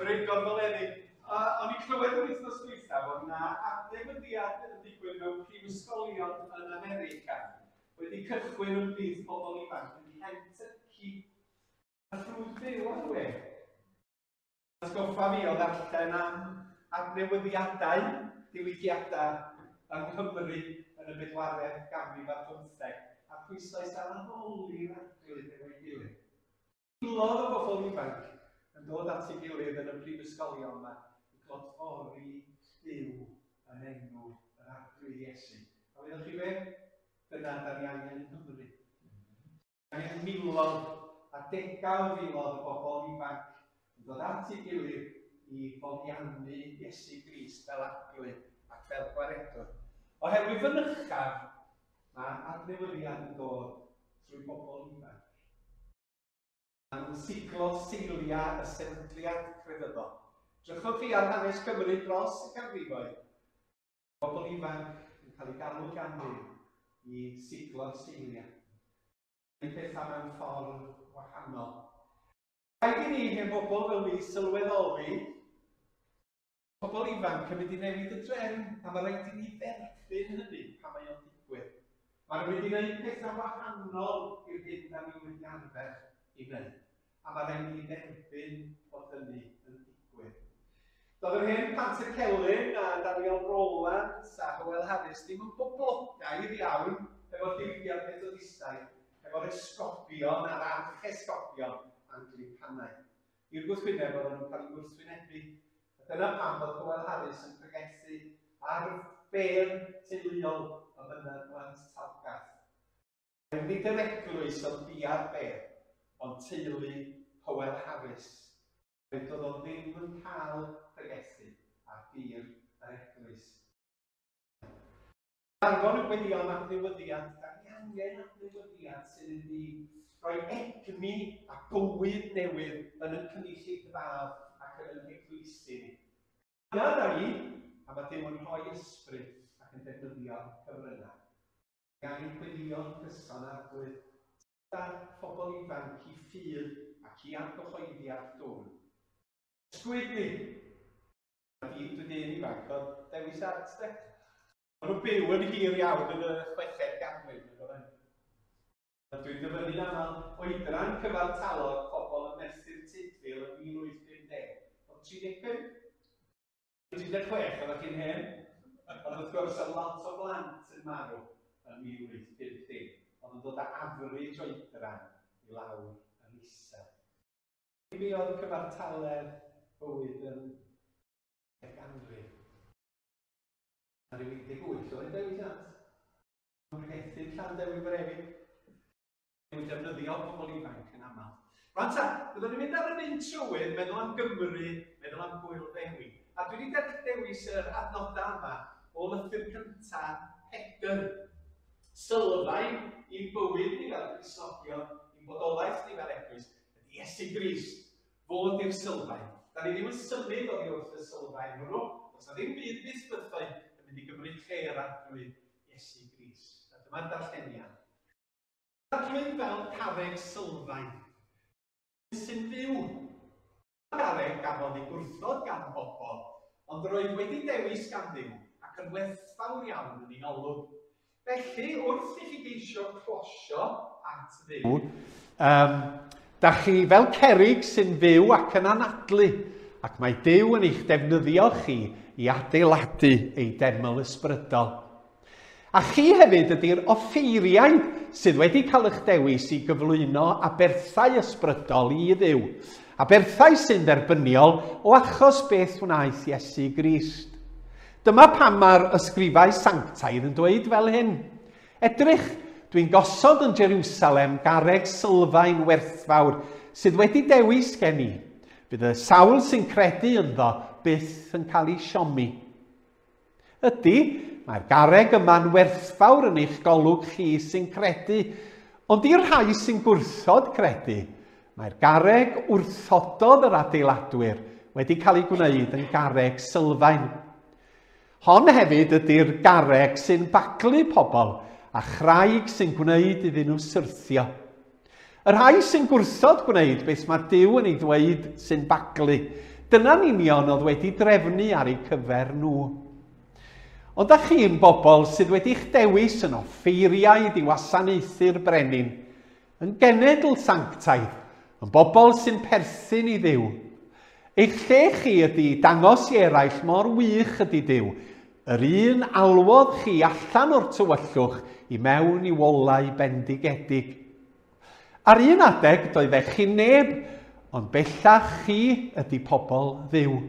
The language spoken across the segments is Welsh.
Hyfryd gorfoledig. A o'n i'n clywed yr wythnos dwytha fod 'na adnewyddiad yn digwydd mewn prifysgolion yn America wedi cychwyn ymhlith pobl ifanc yn Kentucky. A ffrwd byw ar y we. Atgoffa fi o ddarllen am adnewyddiadau, diwygiadau yng Nghymru yn y bedwaredd ganrif ar bymtheg, a'r pwyslais ar addoli'r Arglwydd efo'i gilydd. Miloedd o bobl ifanc yn dod at ei gilydd yn y prifysgolion yma i glodfori Duw yn enw yr Arglwydd Iesu. A wyddoch chi be? Dyna da ni angen yng Nghymru. Angen miloedd a degau o filoedd o bobl ifanc yn dod at ei gilydd i foliannu Iesu Grist fel Arglwydd ac fel Gwaredwr. Oherwydd fynychaf, mae adnewyddiad yn dod trwy bobl ifanc. Maen nhw'n siglo seiliau y sefydliad crefyddol. Drychwch chi ar hanes Cymru dros y canrifoedd. Pobl ifanc yn cael eu galw gan Dduw i siglo'r seiliau. Gwneud pethau mewn ffordd wahanol. Rhaid i ni, hen bobl fel fi, sylweddoli pobl ifanc yn mynd i newid y drefn, a mae rhaid i ni dderbyn hynny pan mae o'n digwydd. Maen nhw'n mynd i wneud pethau wahanol i'r hyn da ni wedi arfer i wneud, a mae rhaid i ni dderbyn bod hynny yn digwydd. Doedd yr hen Pantycelyn a Daniel Rowlands a Hywel Harris ddim yn boblogaidd iawn efo'r diwygiad Methodistaidd, efo'r esgobion a'r archesgobion Anglicanaidd. I'r gwrthwyneb, oedden nhw'n cael eu gwrthwynebu. A dyna pam bod Hywel Harris yn pregethu ar bêr teuluol y mynedd Nant Talgarth. Nid yr eglwys oedd bia'r bêr, ond teulu Hywel Harris. Doedd o ddim yn cael pregethu ar dir yr eglwys. Arfon y gweddïo am adnewyddiad, da ni angen adnewyddiad sy'n mynd i roi egni a bywyd newydd yn y cynulleidfaoedd ac yn ein heglwysi ni. Dyna da ni, a mae Duw yn rhoi ysbryd ac yn defnyddio cyfryngau. Mae angen gweddïo'n gyson Arglwydd, tyda phobl ifanc i ffydd ac i argyhoeddiad dwfn. Ysgwyd ni! Dwi dyn ifanc, ond Dewi Sant, de. Maen nhw'n byw yn hir iawn yn y chweched ganrif, nag oedden? A dwi'n dyfynnu'n aml, oedran cyfartalog pobl ym Merthyr Tudful yn 1850 oedd 35. 36 oeddech chi'n hen, ond wrth gwrs oedd lot o blant yn marw yn 1850, oedd yn dod â average oedran i lawr yn isel. Be oedd cyfartaledd bywyd yn y ganrif? Mae rhyw 18 oed Dewi Sant. Mae'n pregethu Llanddewi Brefi. Mae'n defnyddio pobl ifanc yn aml. Rwan ta, byddwn ni'n mynd ar yr un trywydd, meddwl am Gymru, meddwl am Gwyl Ddewi. A dwi wedi dewis yr adnodau yma o lythyr cyntaf Pedr. Sylfaen i'n bywyd ni fel Cristnogion, i'n bodolaeth ni fel eglwys, ydy Iesu Grist. Fo ydy'r sylfaen. Da ni ddim yn symud oddi wrth y sylfaen hwnnw. Does na ddim byd byth bythoedd yn mynd i gymryd lle yr Arglwydd Iesu Grist. A dyma'r darlleniad. Arglwydd fel carreg sylfaen sy'n fyw. Garreg gafodd ei gwrthod gan bobl, ond roedd wedi dewis gan Dduw ac yn werthfawr iawn yn ei olwg. Felly, wrth i chi geisio closio at Dduw, um, da chi fel cerrig sy'n fyw ac yn anadlu, ac mae Duw yn eich defnyddio chi i adeiladu ei deml ysbrydol. A chi hefyd ydy'r offeiriaid sydd wedi cael eich dewis i gyflwyno aberthau ysbrydol i Dduw, aberthau sy'n dderbyniol o achos beth wnaeth Iesu Grist. Dyma pam mae'r ysgrifau sanctaidd yn dweud fel hyn, Edrych, dwi'n gosod yn Jerusalem garreg sylfaen werthfawr sydd wedi dewis gen i. Bydd y sawl sy'n credu ynddo byth yn cael ei siomi. Ydy, mae'r garreg yma'n werthfawr yn eich golwg chi sy'n credu, ond i'r rhai sy'n gwrthod credu, mae'r garreg wrthododd yr adeiladwyr wedi cael ei gwneud yn garreg sylfaen. Hon hefyd ydy'r garreg sy'n baglu pobl a chraig sy'n gwneud iddyn nhw syrthio. Y rhai sy'n gwrthod gwneud beth mae Duw yn ei ddweud sy'n baglu. Dyna'n union oedd wedi drefnu ar eu cyfer nhw. Ond da chi'n bobl sydd wedi'ch dewis yn offeiriaid i wasanaethu'r brenin, yn genedl sanctaidd, yn bobl sy'n perthyn i Dduw. Eich lle chi ydy dangos i eraill mor wych ydy Duw, yr un alwodd chi allan o'r tywyllwch i mewn i wolau bendigedig. Ar un adeg, doeddech chi neb, ond bellach chi ydy pobl Dduw.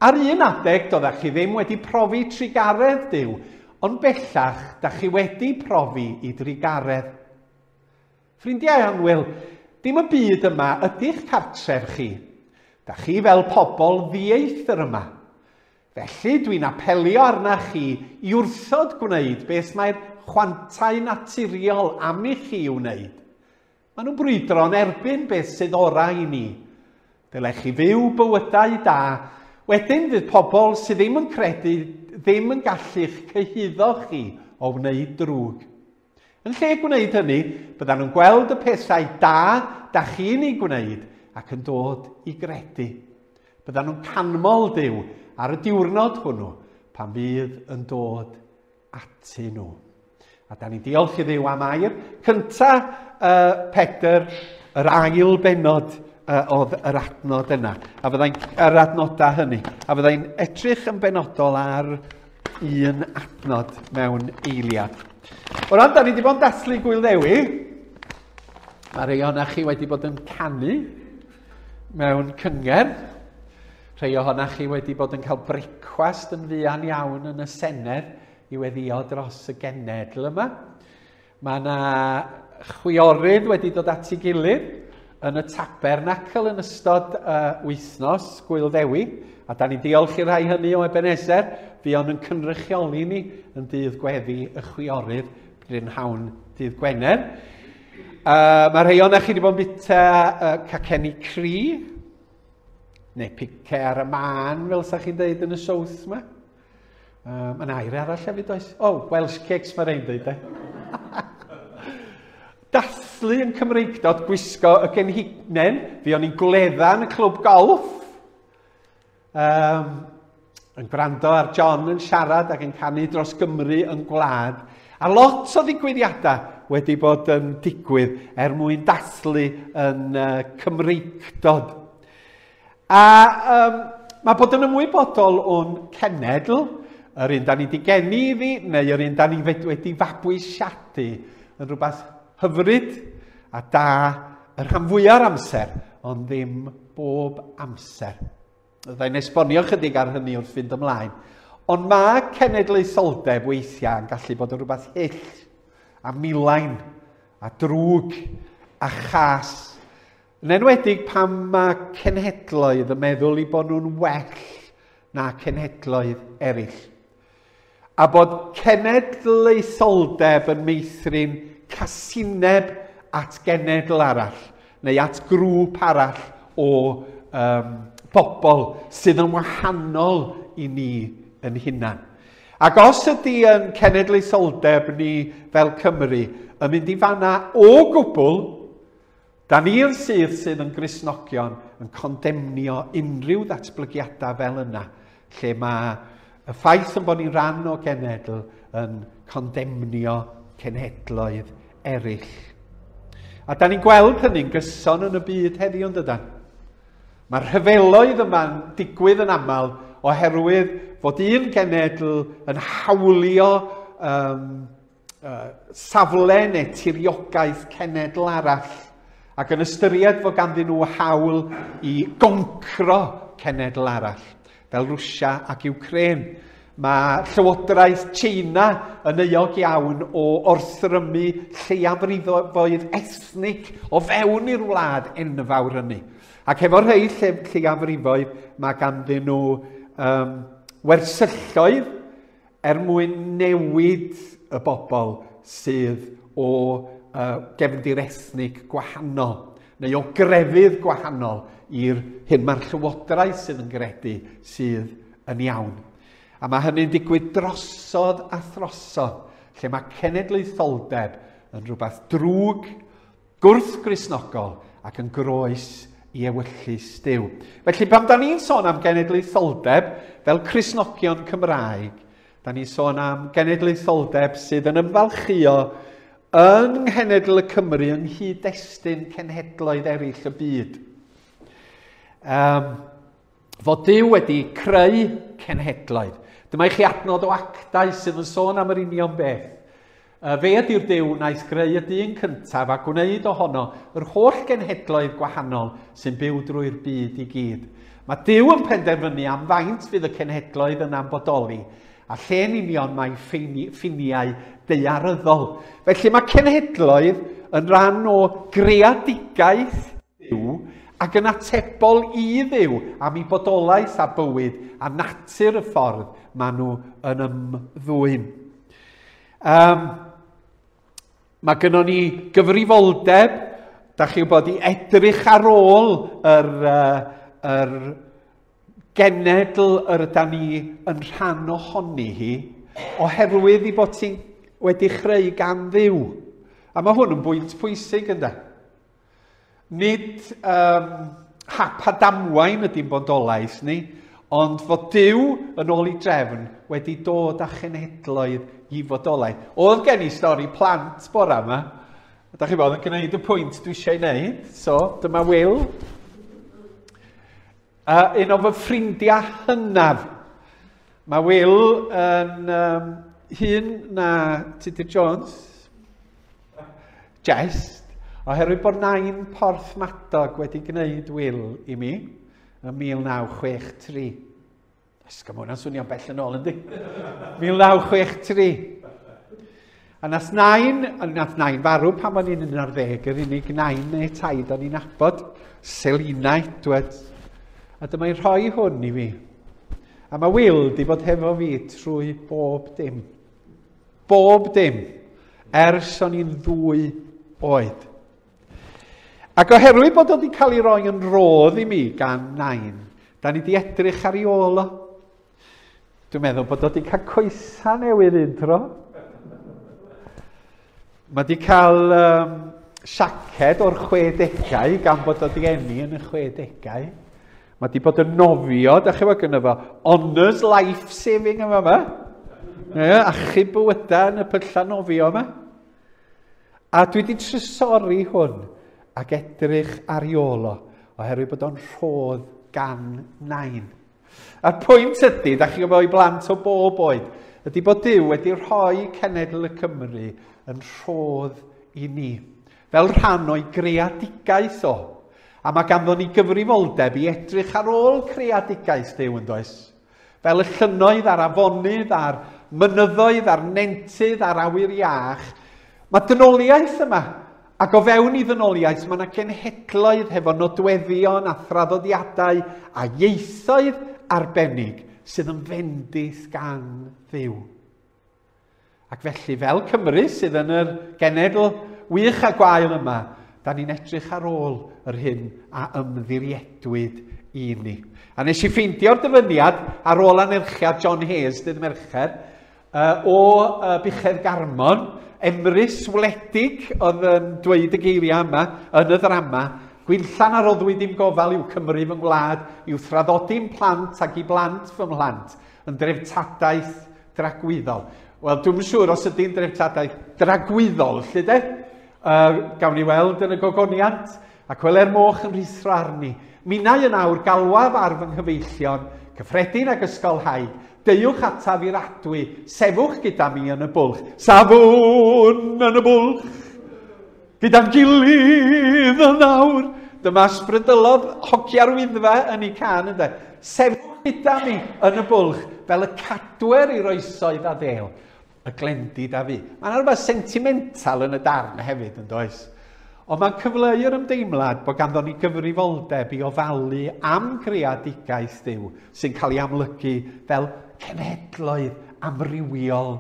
Ar un adeg, doeddech chi ddim wedi profi trugaredd Duw, ond bellach da chi wedi profi i drugaredd. Ffrindiau annwyl, dim y byd yma ydy'ch cartref chi. Da chi fel pobl ddieithr yma. Felly, dwi'n apelio arnach chi i wrthod gwneud beth mae'r chwantau naturiol am i chi i'w wneud. Maen nhw'n brwydro yn erbyn beth sydd orau i ni. Dylech chi fyw bywydau da. Wedyn fydd pobl sydd ddim yn credu ddim yn gallu'ch cyhuddo chi o wneud drwg. Yn lle gwneud hynny, byddan nhw'n gweld y pethau da da chi'n ei gwneud ac yn dod i gredu. Byddan nhw'n canmol Duw ar y diwrnod hwnnw pan fydd yn dod atyn nhw. A da ni'n diolch i Dduw am air cynta Pedr, yr ail benod oedd yr adnod yna, a fyddai'n yr adnodau hynny, a fyddai'n edrych yn benodol ar un adnod mewn eiliad. O ran, da ni wedi bod yn dathlu Gwyl Ddewi. Mae rhai ohonoch chi wedi bod yn canu mewn cyngerdd. Rhai ohonoch chi wedi bod yn cael brecwast yn fuan iawn yn y Senedd i weddio dros y genedl yma. Mae yna chwiorydd wedi dod at ei gilydd yn y tabernacl yn ystod wythnos Gwyl Ddewi, a da ni'n diolch i'r rhai hynny o Ebenezer, fuon yn cynrychioli ni yn dydd gweddi y chwiorydd brynhawn dydd Gwener. Mae rhai o'na chi wedi bod yn bita cacenni cri, neu pice ar y man, fel sa chi'n dweud yn y south yma. Mae'n air arall hefyd oes? Oh, Welsh cakes mae rhain dweud, e. Dathlu yn Cymreictod gwisgo y genhignen, fi o'n i'n gwledda yn y clwb golf. Yn gwrando ar John yn siarad ac yn canu dros Gymru yn gwlad. A lot o ddigwyddiadau wedi bod yn digwydd er mwyn dathlu yn Cymreictod. A mae bod yn ymwybodol o'n cenedl, yr un da ni wedi geni iddi, neu yr un da ni wedi fabwysiadu, yn rhywbeth hyfryd a da y rhan fwyaf o'r amser, ond ddim bob amser. Byddai'n esbonio chydig ar hynny wrth fynd ymlaen. Ond mae cenedlaetholdeb weithiau yn gallu bod yn rhywbeth hyll a milain a drwg a chas. Yn enwedig pan mae cenhedloedd yn meddwl eu bod nhw'n well na cenhedloedd eraill. A bod cenedlaetholdeb yn meithrin casineb at genedl arall, neu at grŵp arall o bobl sydd yn wahanol i ni yn hunan. Ac os ydy yn cenedlaetholdeb ni fel Cymru yn mynd i fanna o gwbl, da ni'r sydd sydd yn Gristnogion yn condemnio unrhyw ddatblygiadau fel yna, lle mae y ffaith yn bod ni'n rhan o genedl yn condemnio cenhedloedd eraill. A da ni'n gweld hynny'n gyson yn y byd heddiw, yn dydan? Mae'r rhyfeloedd yma'n digwydd yn aml oherwydd fod un genedl yn hawlio safle neu tiriogaeth cenedl arall, ac yn ystyried fod ganddyn nhw hawl i goncro cenedl arall, fel Rwsia ac Ukraine. Mae Llywodraeth China yn euog iawn o orthrymu lleiafrifoedd ethnig o fewn i'r wlad enfawr hynny. Ac efo rhai lleiafrifoedd mae ganddyn nhw wersylloedd er mwyn newid y bobl sydd o gefndir ethnig gwahanol, neu o grefydd gwahanol i'r hyn mae'r llywodraeth sydd yn gredu sydd yn iawn. A mae hynny'n digwydd drosodd a throsodd, lle mae cenedlaetholdeb yn rhywbeth drwg, gwrth-Gristnogol ac yn groes i ewyllys Duw. Felly pan da ni'n sôn am genedlaetholdeb fel Cristnogion Cymraeg, da ni'n sôn am genedlaetholdeb sydd yn ymfalchïo yng nghenedl y Cymru yng nghyd-destun cenhedloedd eraill y byd. Fod Duw wedi creu cenhedloedd. Dyma i chi adnod o Actau sydd yn sôn am yr union beth. Fe ydy'r Duw wnaeth greu y dyn cyntaf a gwneud ohono yr holl genhedloedd gwahanol sy'n byw drwy'r byd i gyd. Mae Duw yn penderfynu am faint fydd y cenhedloedd yna'n bodoli, a lle'n union mae ffiniau daearyddol. Felly mae cenhedloedd yn rhan o greadigaeth Duw ac yn atebol i Dduw am ei bodolaeth a bywyd a natur y ffordd maen nhw yn ymddwyn. Mae gynnon ni gyfrifoldeb, da chi'n gwybod, i edrych ar ôl yr genedl yr ydan ni yn rhan ohoni hi, oherwydd i bod ti'n wedi chreu gan Dduw. A mae hwn yn bwynt pwysig, ynde? Nid hap a damwain ydy'n bodolaeth ni, ond fod Duw yn ôl i drefn wedi dod â chenhedloedd i fodolaeth. Oedd gen i stori plant bora yma. Da chi bod yn gwneud y pwynt dwi eisiau ei wneud. So, dyma Will. Un o fy ffrindiau hynaf. Mae Will yn hŷn na Tudur Jones. Jest, oherwydd bod nain Porthmadog wedi gwneud Will i mi yn 1963. Ysgol, mae hwnna'n swnio'n bell yn ôl, yndi? 1963. A nath nain farw pan o'n i'n 11, yr unig nain neu taid o'n i'n nabod, Selina Edwards. A dyma'n rhoi hwn i fi. A mae Will di bod hefo fi trwy bob dim. Bob dim. Ers o'n i'n 2 oed. Ac oherwydd bod o wedi cael ei roi yn rodd i mi gan nain, da ni wedi edrych ar ei ôl o. Dwi'n meddwl bod o wedi cael coesau newydd un tro. Mae wedi cael siaced o'r 60au, gan bod o wedi eni yn y 60au. Mae wedi bod yn nofio, da chi fod gynno fo, honours life saving yma yma. Achub bywydau yn y pyllau nofio yma. A dwi wedi trysori hwn ac edrych ar ei ôl o, oherwydd bod o'n rhodd gan nain. A'r pwynt ydy, da chi'n gwybod i blant o bob oed, ydy bod Duw wedi rhoi cenedl y Cymru yn rhodd i ni, fel rhan o'i greadigaeth o. A mae ganddo ni gyfrifoldeb i edrych ar ôl creadigaeth Duw, yn does? Fel y llynnoedd a'r afonydd a'r mynyddoedd a'r nentydd a'r awyr iach, mae dynoliaeth yma. Ac o fewn i ddynoliaeth mae yna genhedloedd hefo nodweddion a thraddodiadau a ieithoedd arbennig sydd yn fendith gan Dduw. Ac felly, fel Cymru sydd yn yr genedl wych a gwael yma, da ni'n edrych ar ôl yr hyn a ymddiriedwyd i ni. A nes i ffeindio'r dyfyniad ar ôl anerchiad John Hayes dydd Mercher o Buchedd Garmon, Emrys Wledig oedd yn dweud y geiriau yma yn y ddrama. Gwynllan a roddwyd i'm gofal i'w Cymru fy ngwlad, i'w thraddodi'n plant ac i blant fy mhlant, yn dreftadaeth dragwyddol. Wel, dwi'm yn siŵr os ydy'n dreftadaeth dragwyddol, lle de? Gawn ni weld yn y gogoniant, ac wele'r moch yn rhuthro arni. Minnau yn awr galwaf ar fy nghyfeillion, cyffredin ag ysgolhaig, deuwch ataf i'r adwy, sefwch gyda mi yn y bwlch. Safwn yn y bwlch, gyda'n gilydd yn awr. Dyma ysbrydylodd hogia'r Wyddfa yn ei can, ynde. Sefwch gyda mi yn y bwlch, fel y cadwer i'r oesoedd a ddêl, y glendid a fi. Mae yna rhywbeth sentimental yn y darn hefyd, yn does? Ond mae'n cyfleu'r ymdeimlad bod ganddo ni gyfrifoldeb i ofalu am greadigaeth Duw sy'n cael ei amlygu fel cenhedloedd amrywiol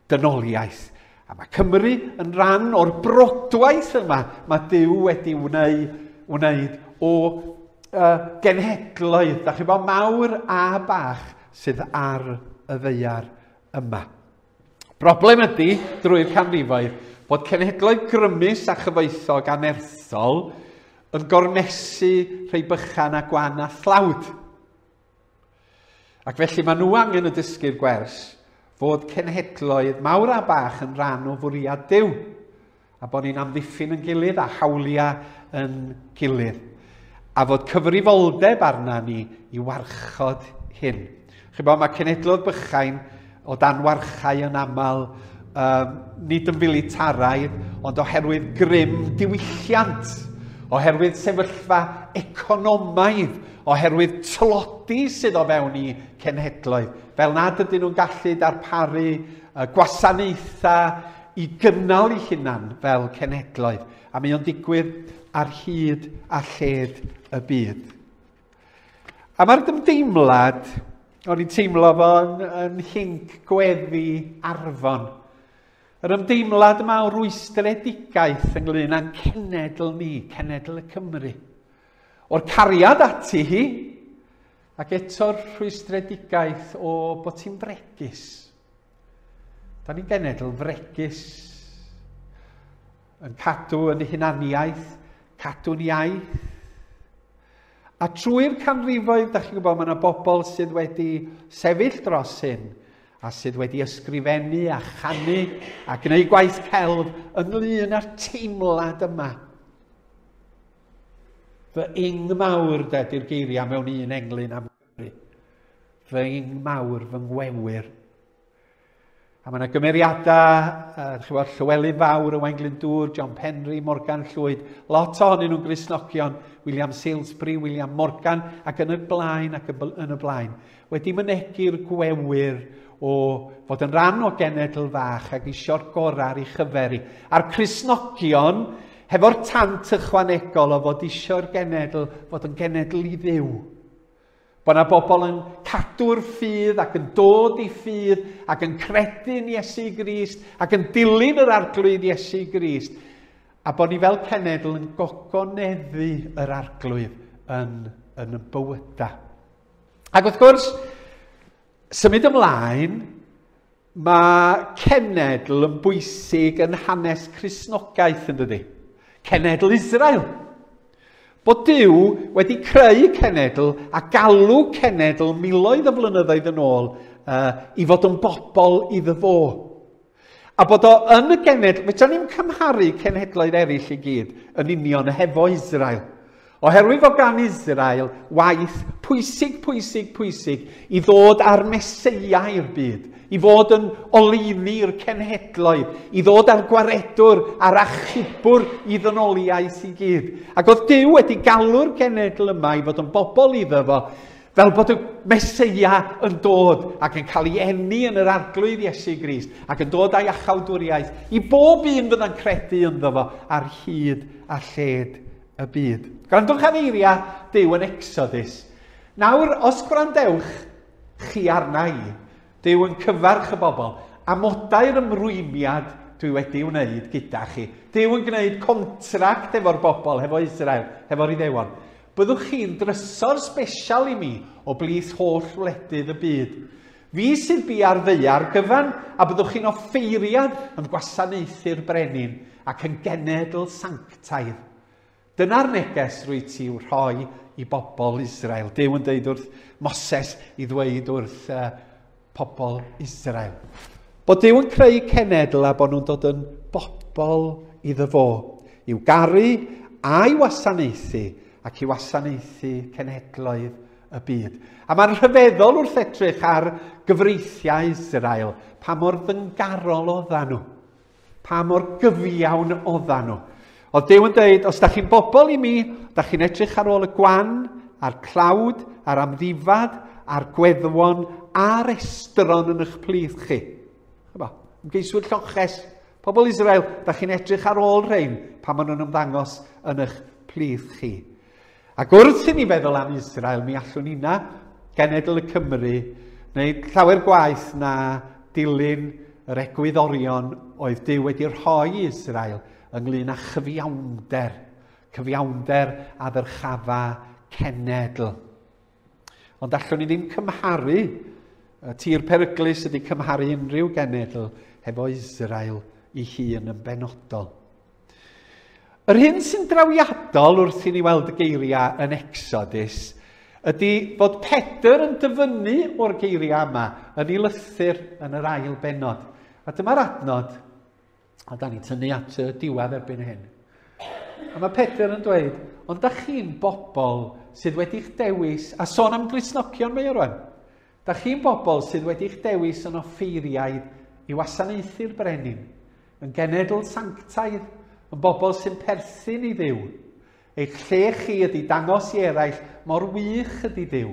dynoliaeth. A mae Cymru yn rhan o'r brodwaith yma mae Duw wedi wneud o genhedloedd, da chi'n bod, mawr a bach sydd ar y ddaear yma. Broblem ydy, drwy'r canrifoedd, bod cenhedloedd grymus a chyfoethog a nerthol yn gormesu rhai bychan a gwan a thlawd. Ac felly maen nhw angen y dysgu'r gwers fod cenhedloedd mawr a bach yn rhan o fwriad Duw, a bod ni'n amddiffyn yn gilydd a hawliau yn gilydd, a fod cyfrifoldeb arna ni i warchod hyn. Chi'n bod, mae cenhedloedd bychain o dan warchau yn aml, nid yn filitaraidd, ond oherwydd grym diwylliant, oherwydd sefyllfa economaidd, oherwydd tlodi sydd o fewn i cenhedloedd, fel nad ydyn nhw'n gallu darparu gwasanaethau i gynnal eu hunan fel cenhedloedd. A mae o'n digwydd ar hyd a lled y byd. A mae'r ymdeimlad, o'n i'n teimlo fo'n yn hinc gweddi Arfon, yr ymdeimlad yma o rwystredigaeth ynglyn â'n cenedl ni, cenedl y Cymru. O'r cariad ati hi, ac eto'r rhwystredigaeth o bod ti'n fregus. Da ni'n genedl fregus, yn cadw yn hunaniaeth, cadw'n iaith. A trwy'r canrifoedd, da chi'n gwybod, mae yna bobl sydd wedi sefyll dros hyn, a sydd wedi ysgrifennu a chanu a gwneud gwaith celf ynglyn â'r teimlad yma. Fy ing mawr, de, di'r geiriau mewn un englyn am Gymru. Fy ing mawr, fy ngwewyr. A mae yna gymeriadau, chybod, Llywelyn Fawr, Owain Glyndŵr, John Penry, Morgan Llwyd, lot ohonyn nhw'n Gristnogion, William Salesbury, William Morgan, ac yn y blaen, ac yn y blaen. Wedi mynegi'r gwewyr o fod yn rhan o genedl fach ac isio'r gorau ar ei chyfer hi. A'r Cristnogion, hefo'r tant ychwanegol o fod isio'r genedl fod yn genedl i Dduw. Bod yna bobl yn cadw'r ffydd ac yn dod i ffydd ac yn credu'n Iesu Grist ac yn dilyn yr Arglwydd Iesu Grist. A bod ni fel cenedl yn gogoneddu yr Arglwydd yn y bywydau. Ac wrth gwrs, symud ymlaen, mae cenedl yn bwysig yn hanes Cristnogaeth, yn dydi? Cenedl Israel. Bod Duw wedi creu cenedl a galw cenedl miloedd o flynyddoedd yn ôl i fod yn bobl iddo fo. A bod o yn y genedl, fedra ni'm cymharu cenhedloedd eraill i gyd yn union hefo Israel. Oherwydd fod gan Israel waith pwysig, pwysig, pwysig i ddod â'r Meseia i'r byd, i fod yn oleuni i'r cenhedloedd, i ddod â'r gwaredwr a'r achubwr i ddynoliaeth i gyd. Ac oedd Duw wedi galw'r genedl yma i fod yn bobl iddo fo, fel bod y Meseia yn dod ac yn cael ei eni yn yr Arglwydd Iesu Grist ac yn dod â'i achawdwriaeth i bob un fydda'n credu ynddo fo ar hyd a lled y byd. Gwrandwch ar eiriau Duw yn Exodus. Nawr, os gwrandewch chi arna i, Duw yn cyfarch y bobl, amodau'r ymrwymiad dwi wedi wneud gyda chi. Duw yn gwneud contract efo'r bobl, hefo Israel, hefo'r Iddewon. Byddwch chi'n drysor sbesial i mi o blith holl wledydd y byd. Fi sydd bu ar ddaear gyfan, a byddwch chi'n offeiriad yn gwasanaethu'r brenin ac yn genedl sanctaidd. Dyna'r neges rwy ti i'w rhoi i bobl Israel. Duw yn dweud wrth Moses i ddweud wrth pobl Israel. Bod Duw yn creu cenedl a bod nhw'n dod yn bobl iddo fo, i'w garu a'i wasanaethu ac i wasanaethu cenhedloedd y byd. A mae'n rhyfeddol wrth edrych ar gyfreithiau Israel, pa mor ddyngarol oeddan nhw, pa mor gyfiawn oeddan nhw. Oedd Duw yn dweud, os da chi'n bobl i mi, da chi'n edrych ar ôl y gwan, a'r clawd, a'r amddifad, a'r gweddwon, a'r estron yn eich plith chi. Chyba, ymgeiswyr lloches, pobl Israel, da chi'n edrych ar ôl rhain pan maen nhw'n ymddangos yn eich plith chi. Ac wrth i ni feddwl am Israel, mi allwn ni na genedl y Cymru wneud llawer gwaith na dilyn yr egwyddorion oedd Duw wedi rhoi i Israel ynglyn â chyfiawnder, cyfiawnder a ddyrchafa cenedl. Ond allwn ni ddim cymharu, y tir peryglus ydy cymharu unrhyw genedl hefo Israel ei hun yn benodol. Yr hyn sy'n drawiadol wrth i ni weld y geiriau yn Exodus ydy fod Pedr yn dyfynnu o'r geiriau yma yn ei lythyr yn yr ail bennod. A dyma'r adnod, a da ni'n tynnu at y diwedd erbyn hyn. A mae Pedr yn dweud, ond da chi'n bobl sydd wedi'ch dewis, a sôn am Gristnogion mae o rwan, da chi'n bobl sydd wedi'ch dewis yn offeiriaid i wasanaethu'r brenin, yn genedl sanctaidd, yn bobl sy'n perthyn i Dduw. Eich lle chi ydy dangos i eraill mor wych ydy Duw.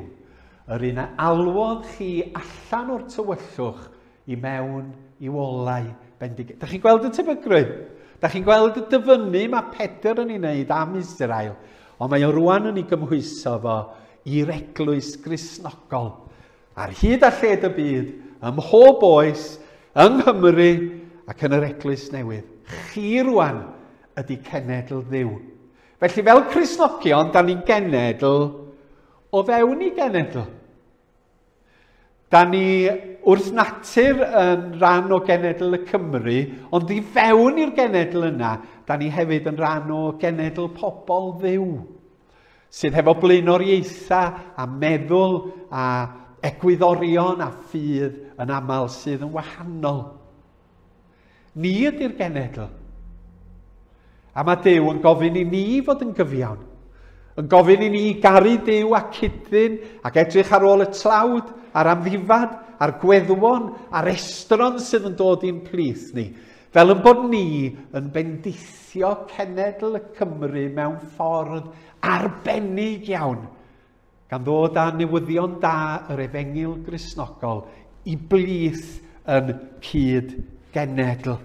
Yr un a alwodd chi allan o'r tywyllwch i mewn i'w olau bendigedig. Da chi'n gweld y tebygrwydd? Da chi'n gweld y dyfynnu mae Pedr yn ei wneud am Israel, ond mae o rwan yn ei gymhwyso fo i'r eglwys Gristnogol. Ar hyd a lled y byd, ym mhob oes, yng Nghymru ac yn yr eglwys newydd. Chi rwan ydy cenedl Dduw. Felly fel Cristnogion, da ni'n genedl o fewn i genedl. Da ni wrth natur yn rhan o genedl y Cymru, ond i fewn i'r genedl yna, da ni hefyd yn rhan o genedl pobl Dduw, sydd hefo blaenoriaethau a meddwl a egwyddorion a ffydd yn aml sydd yn wahanol. Ni ydy'r genedl. A mae Duw yn gofyn i ni fod yn gyfiawn. Yn gofyn i ni garu Duw a cyd-ddyn ac edrych ar ôl y tlawd, a'r amddifad, a'r gweddwon, a'r estron sydd yn dod i'n plith ni. Fel yn bod ni yn bendithio cenedl y Cymru mewn ffordd arbennig iawn, gan ddod â newyddion da yr Efengyl Gristnogol i blith yn cyd genedl.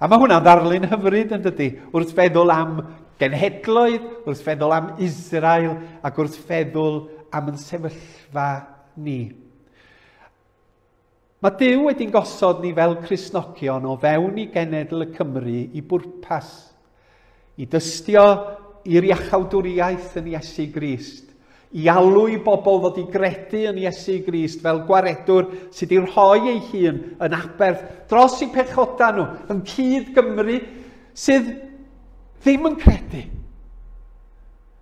A mae hwnna'n ddarlun hyfryd yn dydy, wrth feddwl am genhedloedd, wrth feddwl am Israel ac wrth feddwl am yn sefyllfa ni. Mae Duw wedi'n gosod ni fel Cristnogion o fewn i genedl y Cymru i bwrpas, i dystio i'r iachawdwriaeth yn Iesu Grist, i alw i bobl ddod i gredu yn Iesu Grist fel gwaredwr sydd wedi rhoi ei hun yn aberth dros eu pechodau nhw, yn cyd Gymru sydd ddim yn credu,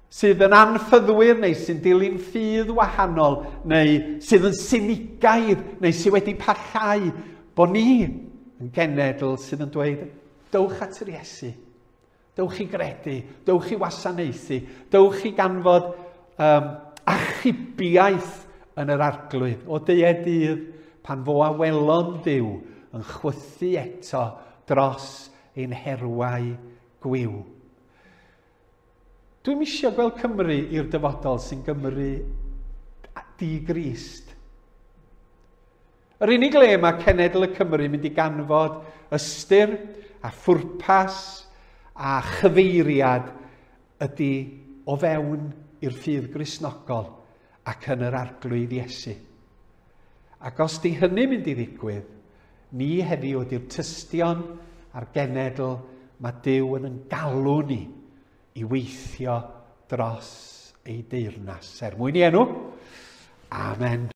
sydd yn anffyddwyr neu sy'n dilyn ffydd wahanol neu sydd yn sinigaidd neu sydd wedi parhau, bod ni yn genedl sydd yn dweud, dewch at yr Iesu, dewch i gredu, dewch i wasanaethu, dewch i ganfod achubiaeth yn yr Arglwydd. O dydd dydd pan fo awelon Duw yn chwythu eto dros ein herwau gwiw. Dwi'm eisiau gweld Cymru i'r dyfodol sy'n Gymru di-Grist. Yr unig le mae cenedl y Cymru mynd i ganfod ystyr a phwrpas a chyfeiriad ydy o fewn i'r ffydd Gristnogol ac yn yr Arglwydd Iesu. Ac os di hynny mynd i ddigwydd, ni heddiw ydy'r tystion a'r genedl mae Duw yn yn galw ni i weithio dros ei deyrnas. Er mwyn i enw. Amen.